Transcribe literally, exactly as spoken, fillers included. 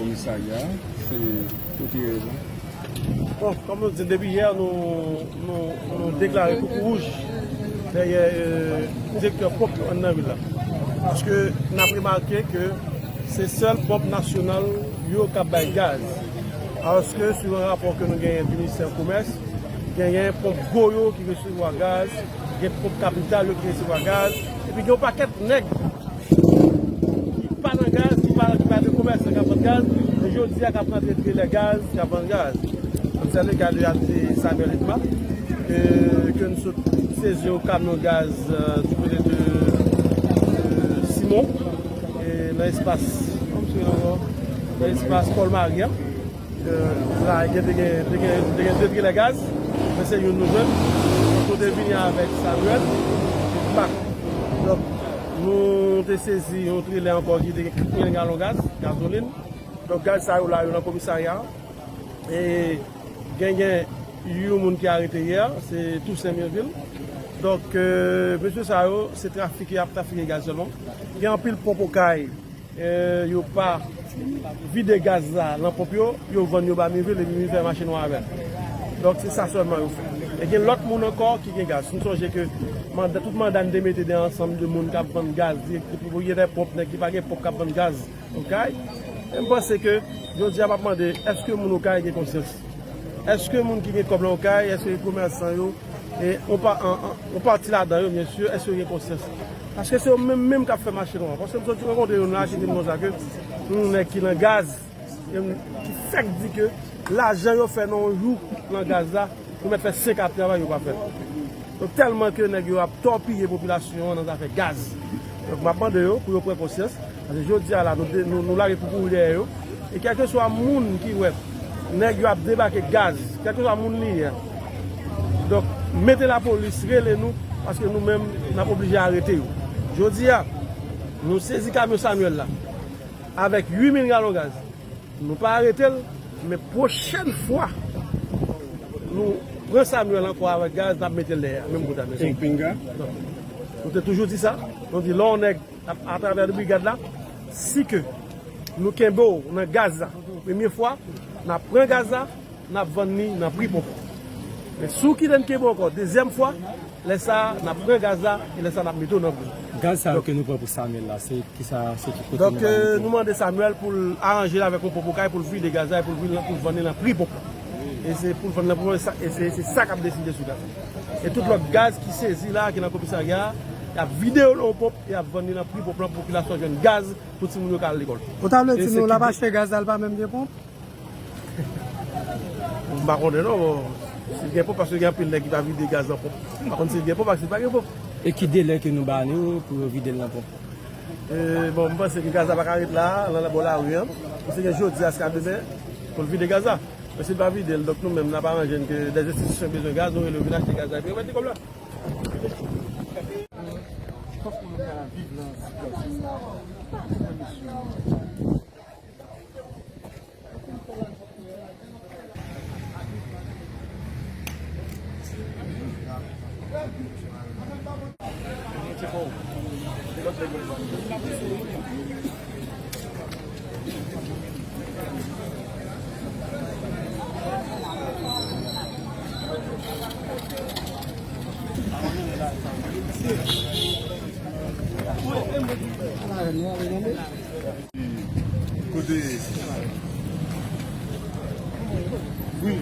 Komisarya, se kote. Bon, kòm nou di depi yè, nou, nou, nou deklare koukou wouj dèyè, euh, direktè ponp yo anndan vil la. Paske n ap remake ke se sèl ponp nasyonal yo k ap bay gaz. Alòske, selon rapò ke nou genyen di ministè komès, genyen ponp Goyo ki resevwa gaz, gen ponp Kapital yo ki resevwa gaz, epi gen yon pakèt nèg ki pa nan gaz, ki pa, ki pa de komèsan k ap vann gaz, men jodi a k ap rantre trelè gaz, k ap vann gaz. Komisè Legal yo ap di Samuel Edma, ke, ke n sot sezi yon kamyon gaz, euh, du kote de, euh, Simon, e nan espas, kòman se rele ankò? Nan espas Paul Marie an. Euh, la, gen, te gen, te gen, te gen de trelè gaz, men se youn nou jwenn. Donk, nou te vini avèk Samuel, bak. Donk, nou te sezi yon trelè ankò ki te gen kat mil galon gaz, gazolin. Donk, gaz sa yo la, yo nan komisarya. E genyen yon moun ki arete yè, se Toussaint Mirville. Donk, euh, mesye sa yo, se trafike, y ap trafike gaz sèlman. Gen anpil ponp Okay, eh, yo pa vide gaz la nan ponp yo, yo vann yo ba Mirville, epi Mirville fè mache nwa avè l. Donk, se sa sèlman yo fè. E gen lòt moun ankò ki gen gaz. Nou sonje ke manda, tout manda n te mete de ansanm de moun k ap vann gaz, direktè, pwopriyetè ponp, nèg ki pa gen ponp k ap vann gaz, Okay. E m panse ke, jodi a, m ap mande, èske moun Okay gen konsyans? Èske moun ki gen kòb nan Okay, èske komèsan yo, e yon pa, an, an, yon pati ladan yo, byen si, èske yo gen konsyans? Paske se yo menm, menm k ap fè mache nwa. Paske m sot rankontre youn la ki di m konsa ke nou nèg ki nan gaz, e m, ki fèk di ke lajan yo fè nan yon jou nan gaz la, yo mèt fè senk ane travay yo pa fè l. Donk, tèlman ke nèg yo ap tòpiye popilasyon an nan zafè gaz. Donk, m ap mande yo pou yo pran konsyans. Paske jodi a la, nou, nou, nou lage pou kouri dèyè yo. E kèlkeswa moun ki wè nèg yo ap debake gaz, kèlkeswa moun li ye a, donk, mete lapolis, rele nou, paske nou menm, n ap oblije arete yo. Jodi a, nou sezi kamyon Samuel la, avèk uit mil galon gaz. Nou pa arete l, men pwochèn fwa nou pran Samuel ankò avèk gaz, n ap mete l dèyè, menm kote a, mesye. Kingpin gaz? Non. Nou te toujou di sa. Nou di, lè yon nèg ap atravè de brigad la, si ke nou kenbe w nan gaz la, premye fwa, n ap pran gaz la, n ap vann li nan pri ponp. Men si w kite n kenbe w ankò dezyèm fwa, lè sa a, n ap pran gaz la, e lè sa a, n ap mete w nan pri. Gaz sa yo ke nou pran pou Samuel la, se kisa, se ki kote nou va mete? Donk, euh, nou mande Samuel pou l aranje l avèk yon ponp Okay, pou l vide gaz la, e pou l vide, pou l vann li nan pri ponp la. E se pou l vann nan pri ponp, e sa, e se, se sa k ap deside sou gaz la. E tout lòt gaz ki sezi la, ki nan komisarya a, y ap vide yo nan yon ponp, e y ap vann li nan pri ponp la pou popilasyon jwenn gaz pou timoun yo ka al lekòl. Ou ta vle di nou l ap achte gaz la, l pa menm gen ponp? M pa konnen non, bon, si l gen ponp, paske gen anpil nèg ki pa vide gaz nan ponp. M pa konn si l gen ponp ak si l pa gen ponp. E ki delè ke nou ba nou pou yo vide l nan ponp? E, bon, m panse ke gaz la pa ka ret la, nan, nan bò lari an. Paske gen jodi a jiska demen, pou l vide gaz la. Men si l pa vide l, donk nou menm, n ap aranje n ke dè enstitisyon bezwen gaz, nou rele yo vin achte gaz la, epi yo mete kòb la. Fòk moun ka viv nan sitiyasyon sa. Kote? Wi.